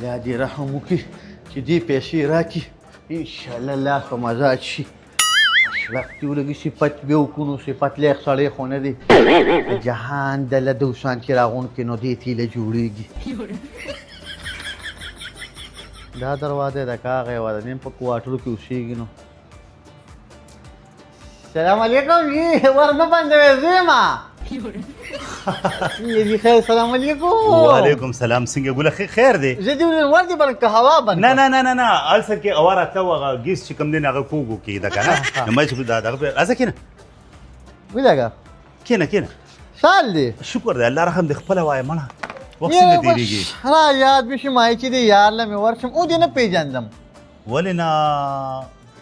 الله دې رحم وکړي چې دې پیسې راکړي، انشاءالله لاس په مزاج شي. شړق دې ولګي، صفت بیا وکړو، نو صفت لایق سړی خو نه دی. د جهان د لدوسان چې راغونډ کړي نو دې تیله جوړېږي. دا دروازه ده که هغه یوه ده؟ نن په کوارټرو کې اوسېږي. نو سلام علیکم جی، ور مه بندوې، زه یم. څنګه دي؟ خیر؟ سلام علیکم. وعلیکم سلام، څنګه ګله، خیر دی؟ زه دې ور دې بند که هوا بند؟ نه نه نه نه نه، السه کې هوا راتله، هغه ګیس چې کوم دی نو هغه کوږو کېده که نه، نو ما چې دا دغه راځه کښېنه. ولګه. کښېنه کښېنه. سال دی؟ شکر دی، الله رحم دی. خپله وایه مړه، وخت څنګه تېرېږي؟ را یاد مې شي، ما چې دې یار له مې ورشم او دې نه پېژندم. ولې نه؟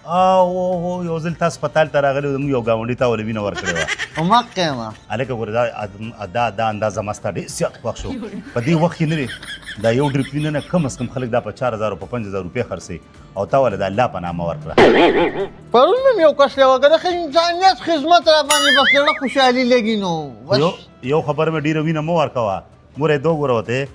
او یو ځل تاسو هسپتال ته راغلی وو، زموږ یو ګاونډي ته ولې وینه ورکړې وه. هماقه یم. هلکه ګوره، دا دا اندازه ما ستا ډېر زیات خوښ شو. په دې وخت کې نه دی دا یو ډریپ وینه نه کم از کم خلک دا په 4000 په 5000 روپۍ خرڅوي، او تا ولې د الله په نامه ورکړه. پرون مې یو کس له وکړه، ښه انسانیت خدمت را باندې بس زړه خوشحالي لګي، نو بس. یو خبره مې، ډېره وینه مه ورکوه. ګوره دوه ګوره ورته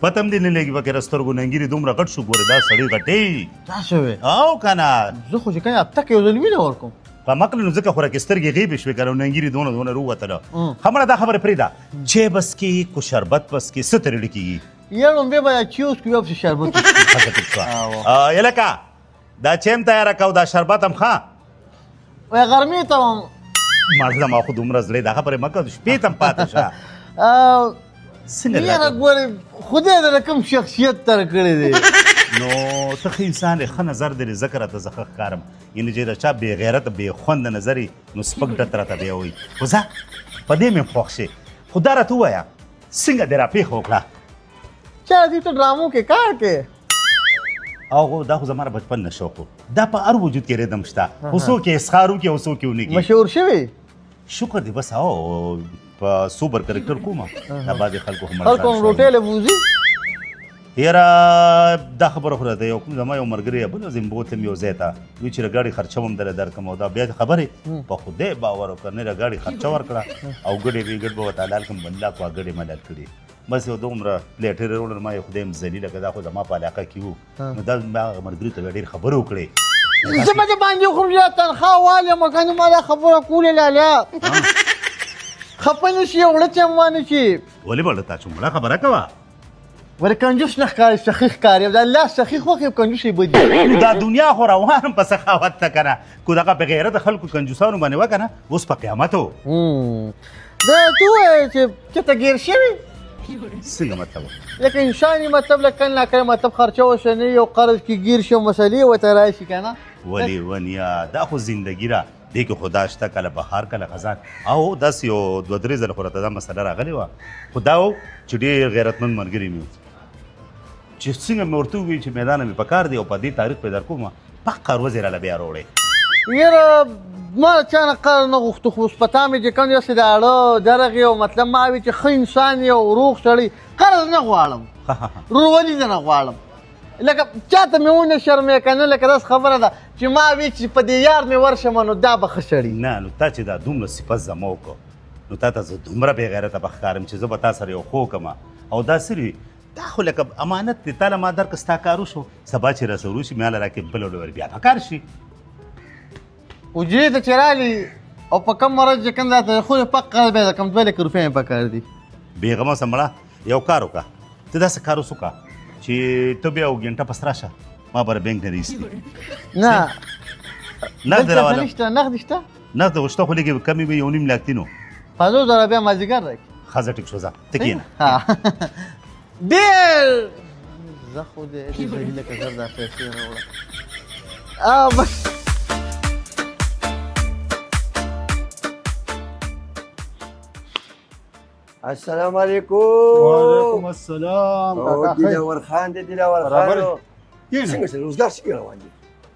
پته هم دې نه لګي پکې، سترګو ننګیري دومره غټ شو. ګوره دا سړی غټې. تاسو وې؟ او که نه؟ زه خو چې کنه هفته کې یو ځل وینه ورکوم. په مکل نو ځکه خو راکې سترګې غیبې شوې که نه، ننګیري دونه دونه رووتله. ښه مړه، دا خبره پرېږده، چای بس کې کو شربت بس کې څه ترې کېږي؟ یو لومبی به چای وڅښو، بیا پسې شربت وڅښو. ښه ټیک شوه. یلکه دا چای هم تیاره که او دا شربت هم. ښه. وایي غرمې ته وم. مړه زما خو دومره زړه دا خبرې مه کوه، شپې ته هم پاتې شه. څنګه؟ یاره ګورې، خدای درله کوم شخصیت درکړی دی. نو ته ښه انسان یې، ښه نظر دی، ځکه راته زه ښه ښکارم. یعنې چې د چا بې غیرته بې خونده نظر یې نو سپک ډت راته بیا وایي، خو ځه په دې مې خوښ شې. خو دا راته ووایه، څنګه دې راپېښه وکړه؟ چا دې ته ډرامو کې کار کې؟ او دا خو زما د بچپن نه شوق و، دا په هر وجود کې ردم شته، خو څوک یې اسخار وکړي او څوک یې ونه کړي. مشهور شوی؟ شکر دی، بس او په سوبر کرکټر کوم، دا بعضې خلکو هم خلکو هم روټۍ له بوځي. یاره دا خبره خو راته یو کوم زما یو ملګری بل ورځ مې بوتلم یو ځای ته، وی چې د ګاډي خرچه هم درله درکړم، او دا بیا خبرې په خدای باور وکړه، نه د ګاډي خرچه ورکړه او ګډې وی ګډ به ورته حلال کړم، بله خو ګډې مې حلال کړي. بس یو دومره پلیټې راوړل، ما یې خدای هم ذلیله که، دا خو زما په علاقه کې وو. نو دا ما هغه ملګري ته بیا ډېر خبرې وکړې. زه به دې باندې خو بیا تنخوا والیم که نه، ما دا خبره کولې لالا خفه نه شي، وړه چې هم وانه شي. ولې به تا چې مړه خبره کوه. ولې کنجوس نه ښکاري، سخي ښکاري. د الله سخي خوښ یو، کنجوس یې بدي. نو دا دنیا خو روان په سخاوت ته که نه، کو دغه بې غیرته خلکو کنجوسانو باندې وه که نه، اوس په قیامت و. دا ته ووایه چې چېرته ګیر شوي؟ څنګه مطلب؟ لکه انساني مطلب، لکه نه کړی مطلب خرچه وشه نه، یو قرض کې ګیر شي، مسلې ورته راشي که نه. ولې ونیا، دا خو زندګي را دې کې خدا شته، کله بهار کله خزان، او داسې یو دوه درې ځله خو راته دا مسله راغلې وه. خو دا و چې ډېر غیرتمند ملګري مې وو، چې څنګه مې ورته وویل چې میدانه مې پکار دی او په دې تاریخ پرې در کوم، پکه ورځ یې راله بیا راوړې. یاره ما له چا نه قرض نه غوښتو، خو اوس په تا مې چې کوم داسې د اړه درغې او مطلب ما وي چې ښه انسان یې او روغ سړی، قرض نه غواړم، ورورولي نه غواړم، لکه چاته مې ونه شرمې که نه، لکه داسې خبره ده چې ما وي چې په دې یار مې ورشم نو دا به ښه سړي. نه نو تا چې دا دومره صفت زما وکړو، نو تا ته زه دومره بې غیرته به ښکارم چې زه به تا سره یو ښه وکړم؟ او دا څه دي، دا خو لکه امانت دی، تا له ما درکړه، ستا کار وشو، سبا چې راسره وشي مې هله راکړې بله ډول بیا په کار شي. حجرې ته چې رالي او په کوم مرض چې کوم راته خو پک قرض بیا درکړم، 2 لکه روپۍ مې پکار دي. بېغمه اوسه مړه، یو کار وکړه، ته داسې کار اوس وکړه چې ته بیا یو ګنټه پس راشه، ما به بانک نه راایستي. نه. نغد راواله. نشته، نغد شته؟ نغد خو شته، خو لږې کمې وي، 1.5 لک دي. نو 50,000 بیا مازدیګر راکړي. ښه ځه ټیک شو، ځه ته کښېنه. ډېر زه خو دې ذلیله که زر دا پیسې راوړه بس. السلام علیکم. وعلیکم السلام کاکا. دلاور خان دی؟ دلاور خان څنګه شه، روزګار څنګه روان دی؟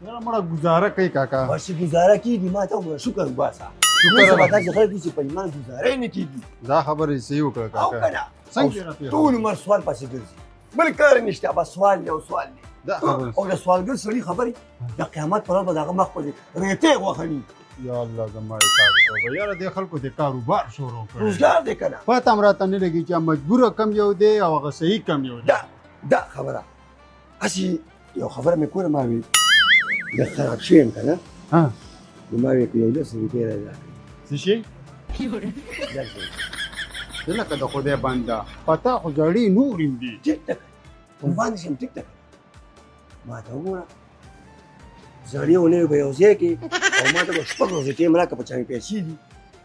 یاره مړه ګزاره کوي کاکا. بس ګزاره کېږي، ما ته وګوره، شکر وباسه. شکر. سبا داسې خلک دي چې په ایمان ګزاره یې نه کېږي. دا خبره یې صحیح وکړه او کاکا. که نه؟ څنګه راپېښه؟ ټول عمر سوال پسې ګرځي، بل کار نشته، بس سوال دی او سوال دی. دا خبره او د سوالګر سړي خبرې د قیامت پر ورځ به د هغه مخ په ریتې غوښني. یا الله زما یې کار وکړه. یاره دې خلکو دې کاروبار شروع کړی، روزګار دی که نه؟ پته هم راته نه لګي چې مجبوره کم یو دی او هغه صحیح کم یو دی. دا دا خبره هسې یو خبره مې کوله، ما وی لږ خراب شوی یم که نه، نو ما وی که یو لس روپۍ راکړې. څه شي؟ زه لکه د خدای بنده، په تا خو زړې نورې هم دي. ټیک ده، قربان شم، ټیک ده، ما ته وګوره، زړې او نوې به یو ځای کې، او ما ته به شپږ ورځې ټایم راکړه، په چا مې پیسې دي،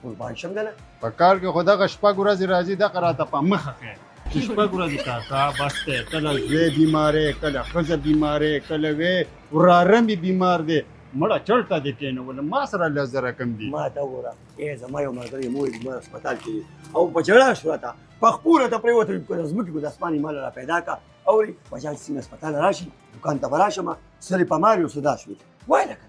قربان شم که نه. په کال کې خو دغه شپږ ورځې راځي، دغه راته په مخه ښیې چې شپږ ورځې کاکا بس دی، کله زوی بیمار دی، کله ښځه بیمار دی، کله وی وراره مې بیمار دی، مړه چېرته دې کښېنولم، ما سره 10,000 کم دي. ما ته وګوره، ای زما یو ملګری مور یې بیمار هسپتال کې دی، او په ژړا شو راته، په خپو راته پرېوتل، که د ځمکې که د اسمان یې مال را پیدا کړه، اورې بچا چې څنګه هسپتال راشي، دوکان ته به راشم، سر یې په مار یو څه دا شوې، وایه لکه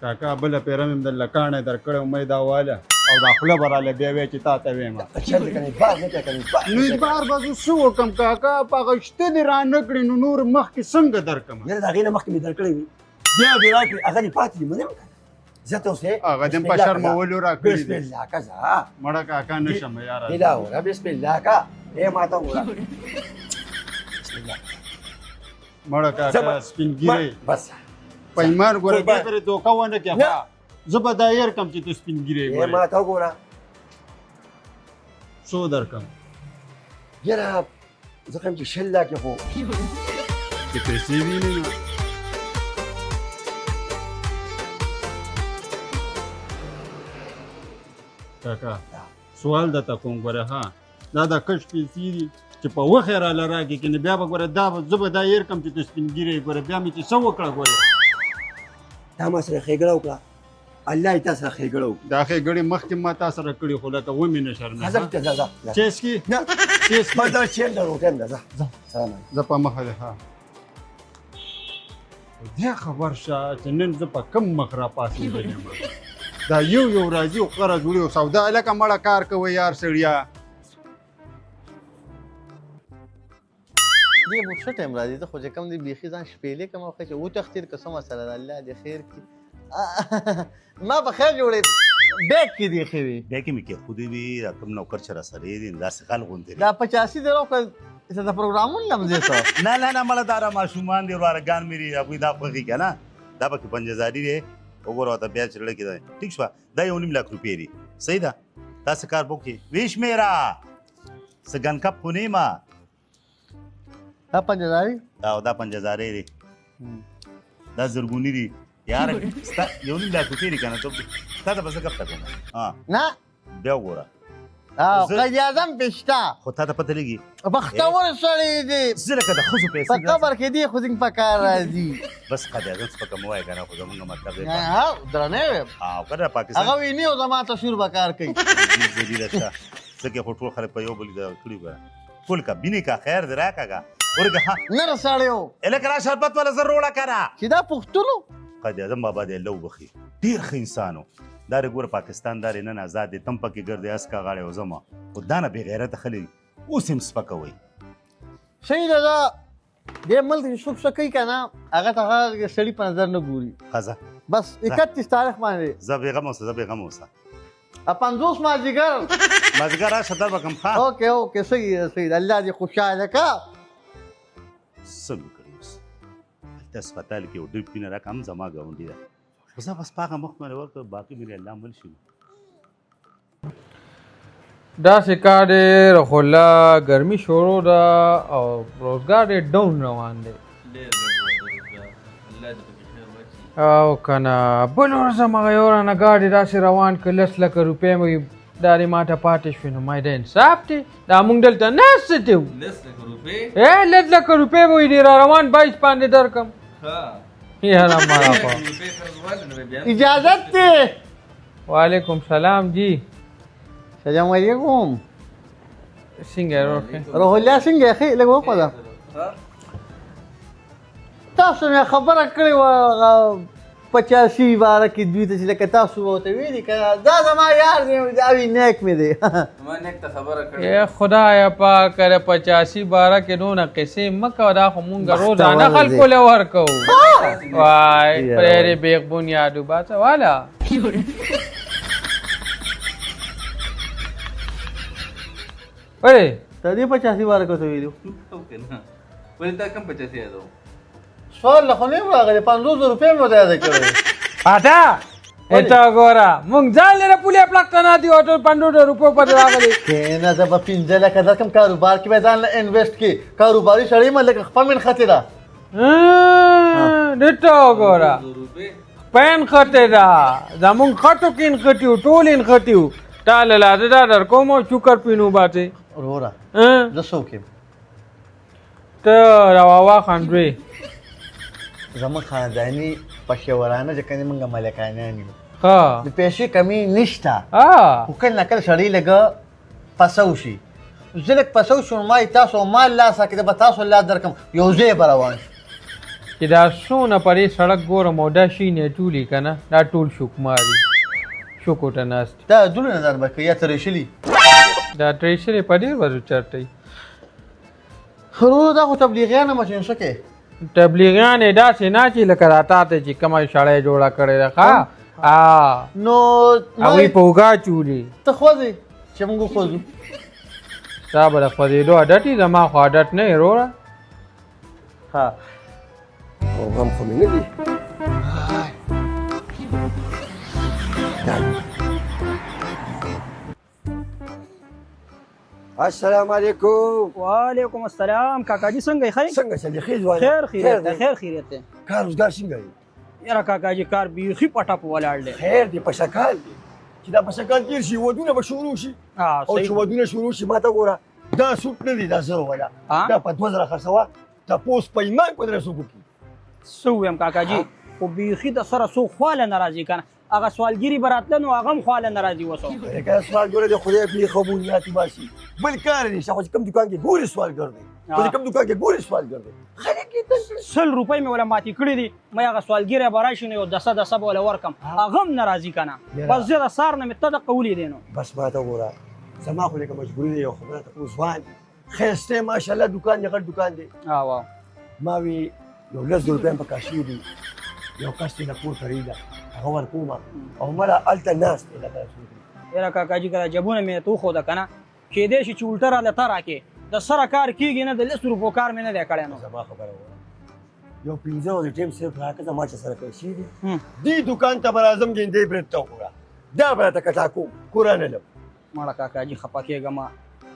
کاکا بله پیره مې هم درله کاڼی درکړی و، مې دا واله او دا خوله به راله بیا وایې چې تا ته وایم. چل دی که نه، اعتبار نه کوې که نه، اعتبار نو اعتبار به زه څه وکړم کاکا، په هغه شته دې رانه کړې، نو نور مخکې څنګه درکړم؟ یاره د هغې نه مخکې مې درکړی وي، بیا دې راکړې، هغه دې پاتې دي، منم که نه، زه ته اوس هغه دې په شرمولو راکړي بسم الله که ځه. مړه کاکا نه شم یاره. دا وګوره، بسم الله که، ای ما ته وګوره، بسم الله. مړه کاکا سپین ږیری بس په ایمان ګوره، بیا پرې دوکه ونه کړې، زه به دا هېر کړم چې ته سپین ږیری ګورې. ما ته وګوره، څو درکړم؟ یاره زه ښیم چې 20 لکه خو چې پیسې وینې نه. کاکا سوال درته کوم ګوره، ها دا د کش پیسې دي چې په وخت یې راله راکړې، که نه بیا به ګوره دا زه به دا هېر کړم چې ته سپین ږیری یې، ګوره بیا مې چې څه وکړه ګوره. تا ما سره ښېګړه وکړه، الله یې تا سره ښېګړه وکړي. دا ښېګړې مخکې ما تا سره کړي، خو لکه ومې نه شرمېږم. ځه ځه ځه. چای څښې؟ نه. چای څښې؟ ما دا چای ده، روټۍ هم ده، ځه. ځه. سلام علیکم. زه په مخه دی. ها دې خبر شه چې نن زه په کوم مخ راپاڅېدلی یم. دا یو یو راځي او قرض وړي او سودا لکه مړه کار کوي یار سړیا. دې به څه ټایم راځي؟ زه خو چې کوم دی بیخي ځان شپېلې کوم، خو چې وتښتېد که څه مسله ده، الله دې خیر کړي. ما په خیر جوړې بیک کې دې ښې وي. بیک مې کېښودې وي، دا کوم نوکر چې راسره دی داسې غل غوندې دی. دا 85 دې راوکړه چې د پروګرامونو لمزې ته. نه نه نه مړه دا را ماشومان دي، وراره ګان مې دي، هغوی دا خوښي که نه، دا پکې 5000 دی، وګوره ورته بیا چې لړکې دی. ټیک شوه، دا 1.5 لک روپۍ دي، صحیح ده؟ داسې کار به وکړې. ویش مېره څه ګنکپ خو نه یم. دا 5000؟ او دا 5000 دی، دا زرګوني دي یاره. ستا 1.5 لک روپۍ دي که نه، تا ته به زه ګپ کوم. نه بیا وګوره. قاضي اعظم پې شته. خو تا ته پته لګي بختور سړی دی. زه لکه د ښځو پیسې په قبر کې دی، خو ځینې په کار راځي. بس قاضي اعظم سپکه مه وایه که نه، خو زمونږ مطلب دی. درنی ویم. او که نه پاکستان هغه ویني او زما تصویر به کار کوي. ذلیله شه، ځکه خو ټول خلک په یو بل کړي وګوره. ټول که بینې که خیر دې راکړه که ورکه. ها نه رساړی و. هلکه را شربت والا زر روړه که نه چې دا پښتون و. قاضي اعظم بابا دې الله وبخښي، ډېر ښه انسان و. دا دې ګوره پاکستان دا دې نن ازاد دی، تم پکې ګرځې هسکه غاړې او زما خو دا نه بېغیرته خلک اوس هم سپکه وایي. صحیح ده، دا دې ملک چې څوک څه کوي که نه، هغه ته هغه سړي په نظر نه ګوري. ښه ځه. بس 31 تاریخ باندې. ځه بېغمه اوسه، ځه بېغمه اوسه. 50 مازدیګر. مازدیګر راشه در به کړم. ښه اوکې اوکې، صحیح ده صحیح ده، الله دې خوشحاله کړه. څه مې کړي اوس؟ هلته هسپتال کې یو ډریپ وینه راکړه، هم زما ګاونډي ده، خو زه بس په هغه مخ باندې ورکړ، باقي مې الله مل شي. داسې کار ډېر خو لا ګرمي شروع ده او روزګار ډېر ډاون روان دی. او که نه بل ورځ هم هغه یو رانه ګاډی داسې روان کړ، 10 لکه روپۍ مې دا دې ماته پاتې شوې، نو ما یې دا انصاف دی، دا موږ دلته ناست دی. 10 لکه روپۍ؟ 10 لکه روپۍ به یې دې را روان 22 باندې درکړم. یاره ما اجازت دی. وعلیکم سلام جی. سلام علیکم. څنګه یې روح؟ روح الله څنګه یې؟ ښه لږ وخوځه. تاسو مې خبره کړې وه هغه 85 باره کې دوی ته چې لکه تاسو به ورته ویلي که نه، دا زما یار دی، دا وي نیک مې دی. ما نیک ته خبره کړې. ای خدایه پاکه، د 85 باره کې دونه قصې مه کوه، دا خو مونږ روزانه خلکو له ورکوو. وای خدای دې بېخ بنیاد وباسه والا. ولې ته دې 85 باره کې ورته ویلي وو؟ ولې تا کم 85 یادو؟ سوال له خو نه یم راغلی، 50 روپۍ مې ورته یاده کړې. پاټا ته ګوره، مونږ ځان لره پولې پلک ته نه دي او ټول 50 روپو پورې راغلي. کښېنه، زه به 5 لکه درکړم، کاروبار کې به ځان له انویسټ کړې. کاروباري سړی یم، لکه خپه مې نښتې ده. دې ته وګوره، خپه یې نښتې ده، زمونږ خټو کې نښتي وو، ټول یې نښتي وو. تا له لا زه دا در کوم او شکر پرې نه وباسې. وروره، زه څوک یم؟ ته راواوا خان زوی. زموږ خانداني پښېورانه چې کنې موږ ملکانیان یو، ښه، د پیسې کمی نشته، خو کله نا کله سړی لږ پسو شي. زه لږ پسو شوم، ما یې تاسو مال لاس راکړئ، زه به تاسو لاس درکړم، یو ځای به روان شو. چې دا څونه په دې سړک ګورم او دا شي نه ټولي که نه، دا ټول شوکمار دي، شوکو ته ناست دي. دا دونه نه ځان بچ کړي یا ترېشلي. دا ترېشلې په ډېر ورځو چېرته وي. وروره، دا خو تبلیغیان هم چې څه کوې؟ تبلیغیان یې داسې نه چې لکه دا تا ته چې کومه شړۍ جوړه کړې ده. ښه، نو هغوی په اوږه اچولي. ته خوځې چې موږ وخوځو؟ ستا به د خوځېدو عادت وي، زما خو عادت نه یې وروره. ها، او غم خو مې نه دی. السلام علیکم. وعلیکم السلام کاکا جی، څنګه یې؟ ښه یې؟ څنګه چلې ښې ځوانه؟ خیر خیریت دی، خیر خیریت دی. کار روزګار څنګه دی؟ یاره کاکا جی، کار بیخي په ټپ ولاړ دی. خیر دی، په شکال دی. چې دا په شکال تېر شي، ودونه به شروع شي، او چې ودونه شروع شي، ما ته ګوره، دا سوټ نه دی، دا زر والا، دا په 2000 خرڅوه، تپوس په ایمان کو درې څوک وکړي. څه ووایم کاکا جی، خو بیخي د سره څوک خواله نه راځي که نه، هغه سوالګري به راتله نو هغه هم خواله نه راځي اوس. لکه سوالګر دی، خدای پرې قبولیات وباسي، بل کار یې نشته. خو چې کوم دوکان کې ګوري سوالګر دی، خو چې کوم دوکان کې ګوري سوالګر دی، خلک یې تنګ کړي. 100 روپۍ مې وله ماتې کړې دي، مې هغه سوالګری به راشي نو یو دسه دسه به وله ورکړم، هغه هم نه راځي که نه. بس زه د سهار نه مې ته دقه ولیدې نو. بس ما ته وګوره، زما خو لکه مجبوري دی. یو خبره ته کوم، ځوان ښایسته ماشاءالله دوکان دی، غټ دوکان دی. ما وی یو 10,000 روپۍ هم په کاشي دي، یو کس دی له کور ته ده، هغه ورکوم او مله هلته ناست دی لکه څوک. یاره کاکا جي، که جبونه مې ته وښوده که نه، کېدای شي چې الټه راله ته راکې، د سره کار کېږي نه، د 10 روپو کار مې نه دی کړی نو. زما خبره وره، یو 5 ورځې ټایم صرف راکړه، زما چې سره پیسې دي، دې دوکان ته به راځم، ګېندۍ برېد ته وګوره، دا به راته کټا کوم، کورا نه لم. مړه کاکا جي، خفه کېږه مه،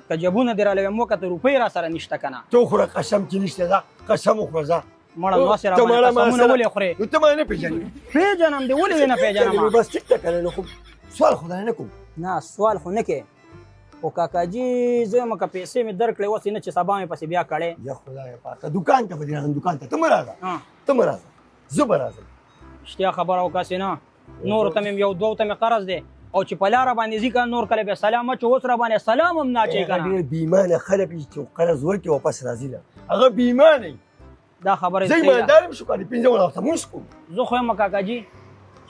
که جبونه دې راله ویم وکته، روپۍ را سره نشته که نه. ته وخوره قسم چې نشته، ځه قسم وخوره ځه. مړه نو هسې راباندې قسمونه ولې خورې؟ نو ته ما نه پېژنې؟ پېژنم دې، ولې دې نه پېژنم؟ بس ټیک ده که نه، نو خو سوال خو درنه نه کوم. نه، سوال خو نه کوې، خو کاکا جي زه یم که پیسې مې درکړې اوس نه چې سبا مې پسې بیا کړې. یا خدای پاکه، دوکان ته به دې راځم، دوکان ته ته مه راځه، ته مه راځه، زه به راځم. رښتیا خبره وکړه، هسې نه نورو ته مې یو دوو ته مې قرض دی، او چې په لاره باندې ځي که نور کله بیا سلام اچو، اوس را باندې سلام هم نه اچوي که نه. ډېر بې ایمانه خلک دي چې قرض ورکړي واپس راځي نه، هغه بې ایمانه وي. دا خبره زه ایماندار یم، شکر دی 5 ورځې مونږ کوم. زه خو یم کاکا جي،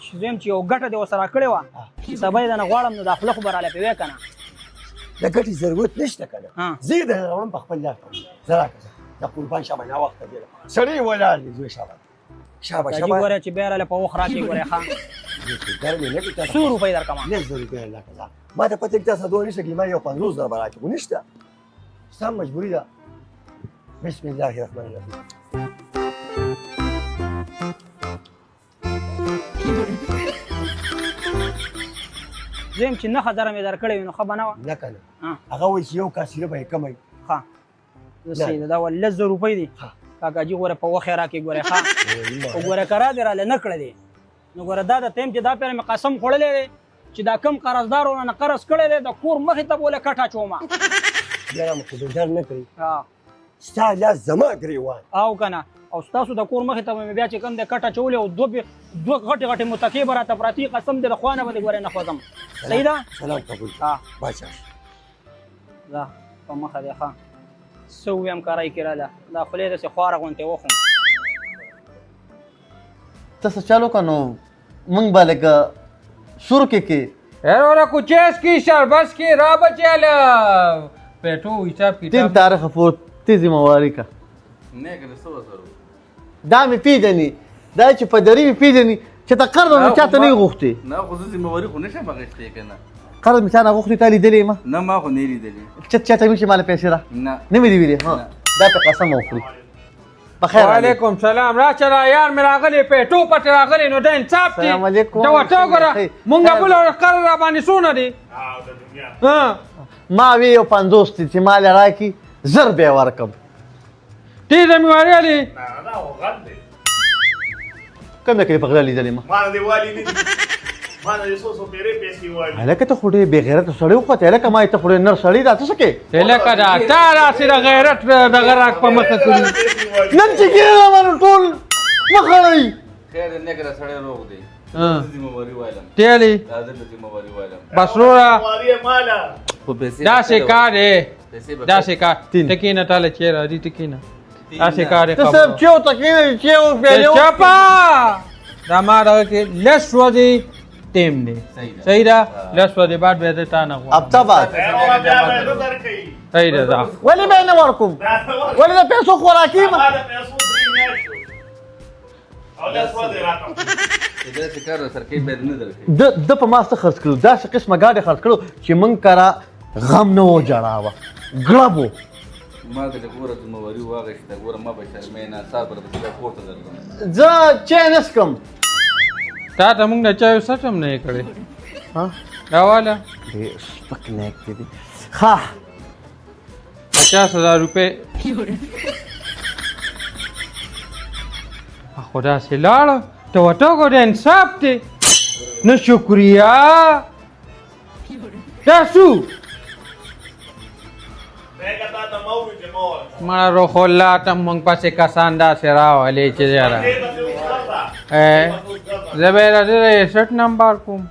چې زه یم چې یو ګټه دې ورسره کړې وه، چې سبا یې درنه غواړم نو دا خوله خو به راله پرې وی که نه. د ګټې ضرورت نشته که نه، زه یې درنه راوړم په خپل لاس کوم. زه راکړه، دا قربان شابه ناوخته دی، سړی ولاړ دی، زوی شابه شابه شابه. ګوره چې بیا راله په وخت راکړې، ګوره ښه. څو روپۍ درکړم؟ 10,000 روپۍ راکړه، ما ته پته کې تاسو دوه نشته کې، ما یو 50,000 به راکړې، خو نشته، ستا مجبوري ده. بسم الله الرحمن الرحیم. زه یم چې 9000 مې درکړی وي نو ښه به نه وه؟ نه که نه، هغه وایي چې یو کاسیره به یې کمه وي. ښه صحیح ده، دا ول 10,000 روپۍ دي کاکا جي، ګوره په وخت یې راکړې، ګوره ښه. خو ګوره که را دې راله نه کړلې نو ګوره دا د ټایم چې دا پېره مې قسم خوړلی دی چې دا کم قرضدار ورنه قرض کړی دی، د کور مخې ته به له کټه اچوم. یاره مې خو دې ډر نه کړې، ستا لاس زما ګرېوان. او که نه، او ستاسو د کور مخې ته به مې بیا چې کوم دی کټه اچولې او دوه غټې غټې متکې به راته پرتې، قسم دې د خوا نه به دې ګورې نه خوځم. صحیح ده؟ سلام قبول کړه باچا. ځه په مخه دی. ښه څه ووایم کرای کې راله، دا خولې داسې خواره غونتې وخوم. ته څه چل وکړه نو موږ به لږ سور کې کې. وروره کوچیس کی شربس کی را بچیاله پیټو حساب کتاب. 3 تاریخ پورې ته ذمه واري که. نه که څه وسره دا مې پېژني، دا چې په دري مې پېژني چې ته قرض مې چاته نه غوښتې. نه خو زه ذمه واري خو نشم اخیستی که نه. قرض مې چا نه غوښتې، تا لیدلې ما؟ نه، ما خو نه لیدلې. چې چاته مې چې ماله پیسې را نه، نه مې دي ویلې. ها، دا په قسم وخوري. په خیر راغلی. وعلیکم سلام. راشه را یار مې راغلی، پیټو پټ راغلی، نو دا انصاف دی. سلام علیکم. ته ورته وګوره، څنګه یې؟ مونږ خیر. بل ورځ قرض را باندې څونه دی؟ ها. ما وی یو 50 دی چې مال راکړي، زر به یې ورکړم. دې ذمهواري علي. نه، دا خو غل دی. کوم کې په غلا لیدلې ما؟ ما نه دی والي نه دي، ما نه دې څو څو پیرې پیسې والي. هلکه ته خو ډېر بې غیرته سړی وخوتې. هلکه ما ته خو ډېر نر سړی دا څه څه کې؟ لکه دا تا داسې د غیرت دغه راک په مخه کړي. نن چې ږیره راباندې ټول مخ اړوي. خیر دی، نیکه، دا سړی روغ دی. ها. زه ذمهواري والم. تیلی. دا زه ذمهواري والم. بس وروره. ذمهواري یې ماله. خو پیسې داسې به کار دی. پیسې به داسې کار. تین. ته کښېنه، تاله چې راځي، ته کښېنه. تین داسې نه. کار دی. ته صرف چې ورته کښېنه چې پیالې چپا دا ما دغه کې لس ورځې ټیم دی. صحیح ده. صحیح ده، لس ورځې بعد بیا زه تا نه غواړم. هفته بعد. وروره، بیا به یې نه درکوي. صحیح ده دا. ولې به یې نه ورکوم؟ دا نه ورکوي. ولې د پیسو خوراکي ما؟ ما د پیسو 3 میاشتې او 10 ورځې راته. چې داسې کار در سره کوي، باید نه درکوي. د په ما څه خرڅ کړو، داسې قسمه ګاډی خرڅ کړو چې مونږ کره غم نه و، جړا وه، ګړب و. ما د ګوره ذمهواري واخیسته، ګوره ما به شرمې نه سار به درپسې بیا کور ته درځم. زه چای نه څښم. تا ته مونږ د چایو څټ هم نه یې کړی. ها. دا واله. ډېر سپک نیک دی. ښه. 50,000 روپۍ خو داسې لاړه. ته ورته وګوره، انصاف دی. نه شکریه. دا څو؟ نیکه، تا ته ما وویل چې مه ورکوه. مړه روح الله ته مونږ پسې کسان داسې راولې چې یاره دې پسې اوس ګرځه. زه به یې راځه 61 نمبر کوم.